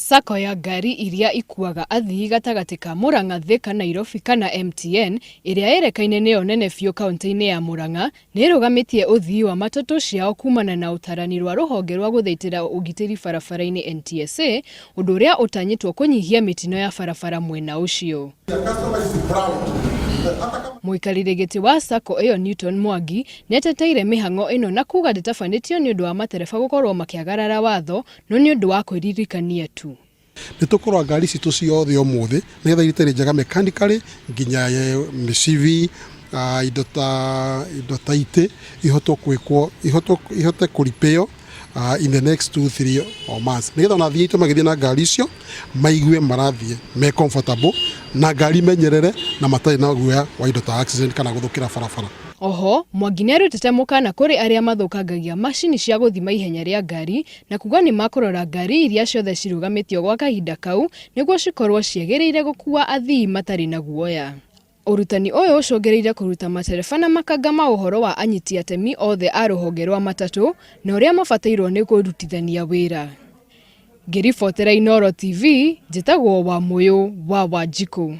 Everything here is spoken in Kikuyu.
Sacco ya ngari iria ikuaga athii gatagatĩ ka Murang'a Thika Nairobi kana MTN ĩrĩa ĩrekaine nĩyo nene biũ kaunti-inĩ ya Murang'a nĩ ĩrũgamĩtie ũthii wa matatũ ciao kumana na ũtarani rwa rũhonge rwa gũthaitĩra ũgitĩri barabara-inĩ NTSA ũndũ ũrĩa ũtanyĩtwo kũnyihia mĩtino ya barabara mwena ũcio. Mũikarĩri gĩtĩ wa Sacco ĩyo Newton Mwangi nĩateteire mĩhang'o ĩno na kuga ndĩtabanĩtio nĩũndũ wa matereba gũkorwo makĩagarara watho no nĩ ũndũ wa kwĩririkania tu. Nĩ tũkũrora ngari citũ ciothe ũmũthĩ nĩgetha irute njega mechanically nginya mĩcibi, indo ta indo ta itĩ ihotwo gwĩkwo ihote kũripĩo in the next 2, 3 months, nĩgetha ona athii aitũ magĩthiĩ na ngari icio maigue marathiĩ me comfortable na ngari menyerere na matarĩ na guoya wa indo ta accident kana gũthũkĩra barabara. Oho, Mwangi nĩarutĩte mũkana kũrĩ arĩa mathũkangagia macini cia gũthima ihenya rĩa ngari na kuga nĩ makũrora ngari iria ciothe cirũgamĩtio gwa kahinda kau nĩguo cikorwo ciagĩrĩire gũkua athii matarĩ na guoya. Ũrutani ũyũ ũcũngĩrĩirie kũruta matereba na makanga ma ũhoro wa anyiti atemi othe a rũhonge rwa matatũ na ũrĩa mabatairwo nĩ kũrutithania wĩra. Ngĩribotera Inooro TV, njĩtagwo Wamũyũ wa Wanjikũ.